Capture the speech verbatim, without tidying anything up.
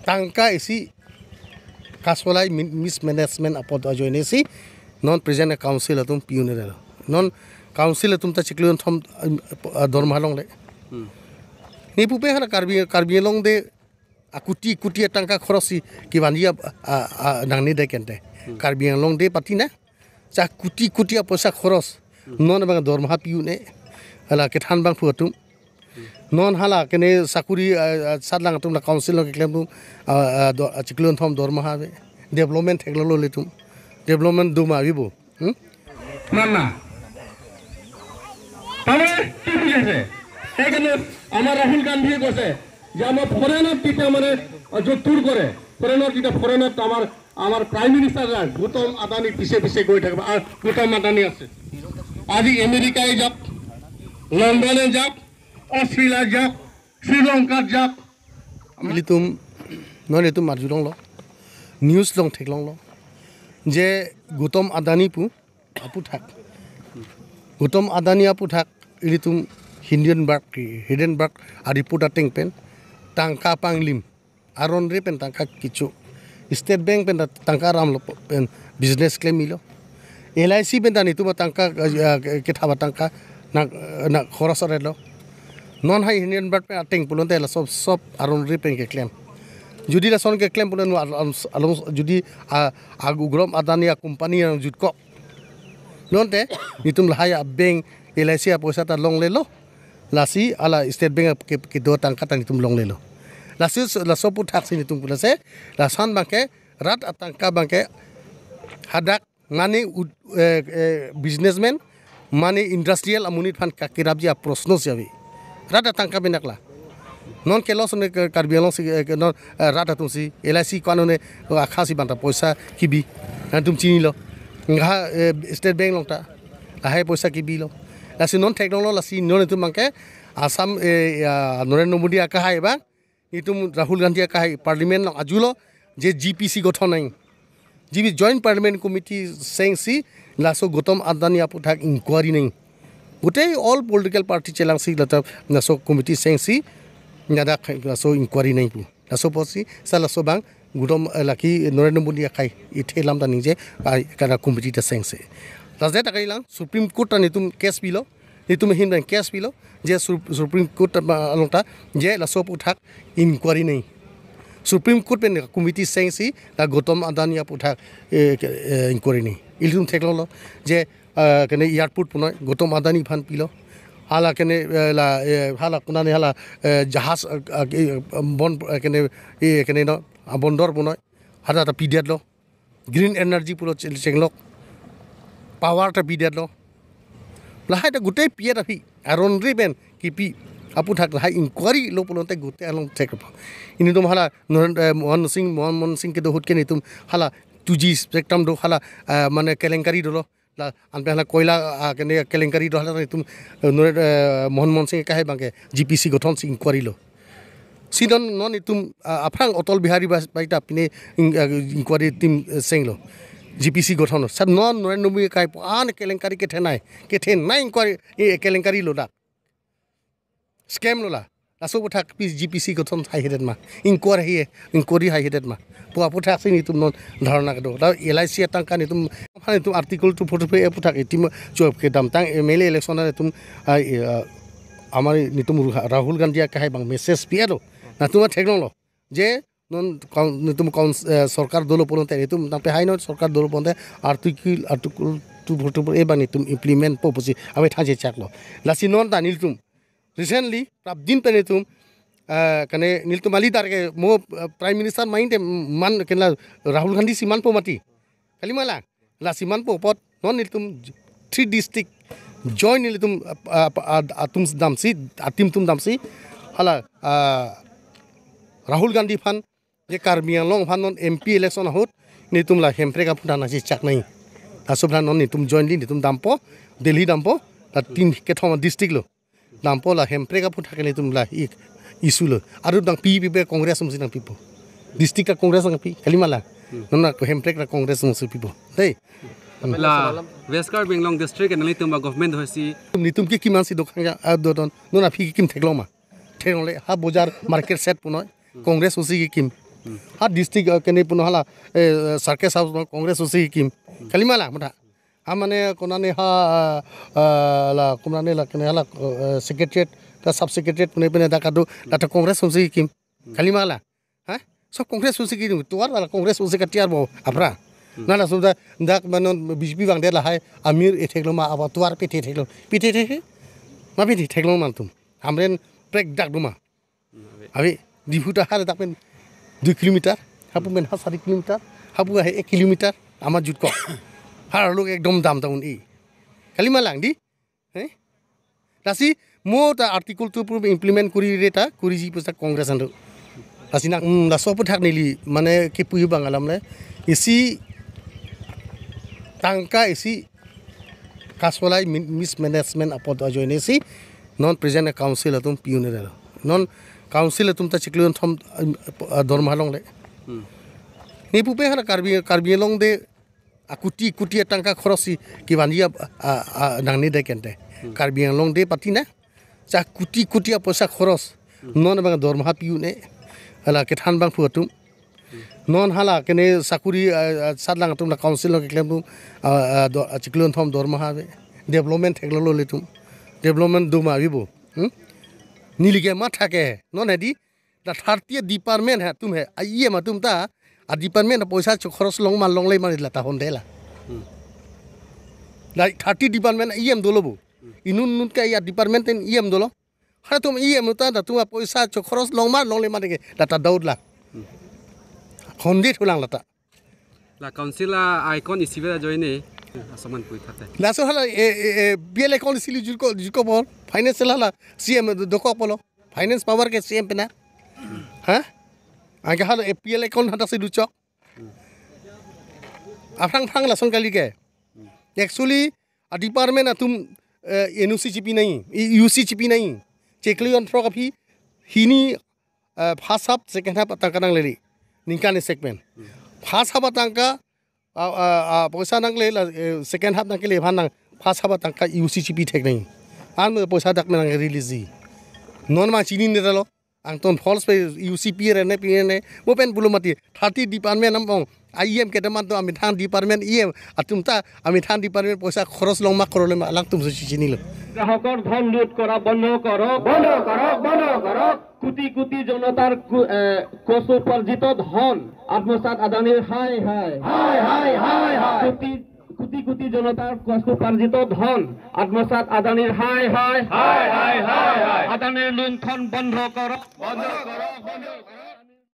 tangka isi kasolai min-, mismanagement apot ajoine si non present council atum pi-un-e lo. Non council atum ta chiklo thom, ah, dorma longle. Hmm. Ni pupe hana Karbi, Karbi Anglong de akuti kuti atangka khoros si kevanji a, a, a, nangni de kente. Hmm. Karbi Anglong de pati na. Cha kuti kuti apoisa khoros. Hmm. Non abang dorma pi-un-e. Hala kethan bangphu atum. Non hala kene sakuri, ah, ah, satlang atum la council lo keklem tum, ah, ah, do, ah, chiklo thom dorma ave. Development theklo lo le tum. Development do ma ave bo. Hmm? না, না। তাহলে কি বুঝেছে? এখানে আমার রাহুল গান্ধী বসে যে আমার ফরেনার দিতে মানে যে ট্যুর করে, ফরেনার দিতে ফরেনার তো আমার আমার প্রাইম মিনিস্টার গৌতম আদানি পিছে পিছে গৈ থাকিব। আর গৌতম আদানি আছে, আজি আমেৰিকাই যাওক, লণ্ডনে যাওক, অষ্ট্ৰেলিয়া যাওক, শ্ৰীলংকাত যাওক। Ilitum, non itum arjulonglo, news along theklonglo, je Gautam Adani pu aputhak, Gautam Adani aputhak ilitum Hindenburg, Hindenburg a-report ateng pen tangka panglim, aron re pen tangka kecho, State Bank pen ta tangka ramlo pen business klemlo. L I C pen ta netum atangka, eh, kethap atangka na, na khoros arelo. Non hai Hindenburg pen ateng pulote laso sob aron re pen keklem. Jodi lason keklem pulo along, along, along jodi a, a Gautam Adani a company nangjut kok, nonte netum lahai a bank L I C apoisa ta longlelo. Lasi hala State Bank ke, kedo tangka ta netum longlelo. Lasi laso aputhak si netum pu lasi lason abangke rat atangka abangke hadak mane ud-, eh, eh, businessman mane industrial amonit aphan kakerapji aproshno si ave. Rat atangka benak la. Non ke lason ke Karbi Anglong si, eh, ke non, eh, rat atum si L I C ko-an one, oh, akha si banta poisa kebi. Nanglitum chinilo. Ngha, eh, State Bank along ta lahai poisa kebilo. Lasi non theklonglo, lasi non itum abangke Assam, eh, ya, Narendra Modi akehai abang, itum Rahul Gandhi akehai Parliament along arjulo je G P C gothon nang. G P Joint Parliamentary Committee sengsi laso Gautam Adani aputhak inquiry nang. Gotei all political party chelangsi lata laso committee sengsi ladak laso inquiry nang pu. Laso apotsi sa laso abang Gautam, eh, lake Narendra Modi akehai ithe lam ta ningje, ai, kana committee ta sengse. Laso ta kali lang Supreme Court ta netum case pilo, netum ahin abang case pilo, je Su-, Supreme Court ta, ah, along ta, je laso aputhak inquiry nang. Supreme Court pen committee sengsi la Gautam Adani aputhak, eh, ke, eh, inquiry nang. Ilitum theklonglo, je ah, kene airport punoi Gautam Adani aphan pilo. Hala kene, eh, la, eh, hala konane hala, eh, jahaz, ah, ah, eh, bon, eh, kene, eh, kene no, ah, bondor punoi. Hala ta pidetlo. Green energy pulo cheng-, chenglok. Power ta pidetlo. Lahai ta gotei pidetlo aphi. Aron re pen kepi aputhak lahai inquiry lo pulote gotei along thekpo. Netum hala Narendra, eh, Manmohan Singh, Manmohan Singh kedo ahut ke netum hala two G spectrum do hala, eh, mane kelenkari dolo. La, anpen hala koila, ah, kene kelenkari do hala netum, eh, Nare-, eh, Manmohan Singh akehai abangke G P C gothon si inquiry lo. Si non, non itum, ah, aphrang Atal Bihari Baj-, Vajpayee ta pine in-, ah, inquiry team, eh, senglo. G P C gothon lo. Sab non Narendra Modi akehai pu-an kelenkari kethenei. Kethenei inquiry, eh, kelenkari lo dak. Scam lo la. Laso aputhak pi G P C gothon haihedet ma. Inquiry hai, inquiry haihedet ma. Pu aputhak si netum non dharna kedo. La L I C atangka netum, aphan netum Article two forty-four aputhak itum chop kedamtang M L A election netum, ai, eh, amar netum Ruha-, Rahul Gandhi akehai abang message pi alo. Netum theklonglo. Je non kaun-, netum kaun-, eh, sorkar dolo pulote netum nangpehai non sorkar dolo pulote Article, Article two forty-four A abang netum implement po pusi ave thanche chaklo. Lasi non ta nelitum recently prapdin pen netum, eh, kene nelitum alidar ke mo, eh, Prime Minister main te man kena Rahul Gandhi si manpo mati. Kali ma la. Lasi manpo apot non nelitum three district join nelitum, ah, ah, ah, atum damsi, a-team atum damsi, hala, ah, Rahul Gandhi aphan je Karbi Anglong aphan non M P election ahut netum la Hemprek aphan nangchechak nang. Laso aphan non netum jointly netum dampo, Delhi dampo, la tin kethom district lo. Dampo la Hemprek aputhak netum la i-, issue lo. Aru nangpi pipe Congress atumsi nangpipo. District ta Congress nangpi, kali ma la. Hmm. Non la Hemprek ta Congress atumsi pipo. Dei. La West Karbi Anglong district nanglitum ba government hoisi. Netum kekim ansi dokhan ya, ah, do don. Non aphi kekim theklong ma. Theklongle ha bojar market set punoi. Congress atumsi kekim. Ha district, eh, kene puno hala, eh, circus house lo Congress osi kim. Kalima lang mata. Ha mane konane ha, eh, eh, la konane la kene hala, eh, secretariat ka sub secretariat pune pune dak adu, dak Congress osi kim. Kalima lang. Ha? So Congress osi kim. Tovar la Congress osi katiar bo apra. Na la sudah dak manon B J P bang de lahai amir ethek lo ma abo tovar pete thek lo. Pete thek. Ma pete thek lo mantum. Hamren prek dak duma. Abi, Diphu ta har dak pen dui kilometer, hapu pen ha sari kilometer, hapu hai ek kilometer, ama jutkok. Har lok ekdom dam ta un-e. Kalima lang di? Eh? Lasi mo ta article two pur implement kuri re ta, kuriji pusi ta Congress ando. Lasi nak, hmm, laso aphuthak neli, mane kipu bang alam le. Isi tangka isi kasolai min-, mismanagement apot ajoine si non present council atum pi-un-e lo. Non council atum ta chiklo thom, ah, dorma longle. Hmm. Ne pupe hana Karbi, Karbi Anglong de akuti kuti atangka khoros si kevanji a, a, a, nangne de kente. Hmm. Karbi Anglong de pati na. Cha kuti kuti apoisa khoros. Hmm. Non bang dorma pi-un-e. Hala kethan bangphu atum. Non hala kene sakuri, ah, ah, satlang atum la council lo keklem atum, ah, ah, do, ah, chiklo thom dorma ave. Development thek lo lo le tum. Development duma abi bo. Hmm? Neli ke matha ke. Non hedi. La thirty department hai atum hai. A E M atum ta. A department apoisa chokhoros long ma longle ma la ta honde la. Hmm. La thirty department E M dolo bo. Inut inut ke a department ten E M dolo. Halatum E M ta latum apoisa chokhoros long ma longle ma deke la ta doubt la. Honde thulang la ta. La council a icon isi vera joine. Asoman pui thate. Laso hala, eh, eh, eh, B L A account isi li jutkok, jutkok bol. Finance hala C M dokok bolo. Finance power ke C M pena. Ha? Anke hala, eh, B L A account hata si duchok. Aphrang phrang lason kali ke. Actually, a department atum, eh, N O C chipi nai, i-, U C chipi nai. Chiklo thom aphi, hini, eh, first half, second half atangka nanglele. Ningkan segment. First half atangka, ah, ah, ah, poisa nangle la, eh, second half nangkele aphan nang, first half atangka U C chipi thek nai. An poisa dak me nang release ji. Non ma chinine ta lo. Angton false pe U C pi re ne pi ne. Mo pen pulo mati thirty department nam ong. I M ke teman to amethang department E M atum ta amethang department poisa khoros long ma khoro le ma alangtum si chinilo. গ্রাহকৰ ধন লুট কৰা বন্ধ কৰক। বন্ধ কৰক, বন্ধ কৰক। কোটি কোটি জনতাৰ কু-, এ, কষ্টোপাৰ্জিত ধন আত্মসাৎ আদানীৰ হায় হায়। হায়, হায়, হায়, হায়। কোটি কোটি কোটি জনতাৰ কষ্টোপাৰ্জিত ধন আত্মসাৎ আদানীৰ হায় হায়। হায়, হায়, হায়, হায়। আদানীৰ লুণ্ঠন বন্ধ কৰক। বন্ধ কৰক, বন্ধ কৰক।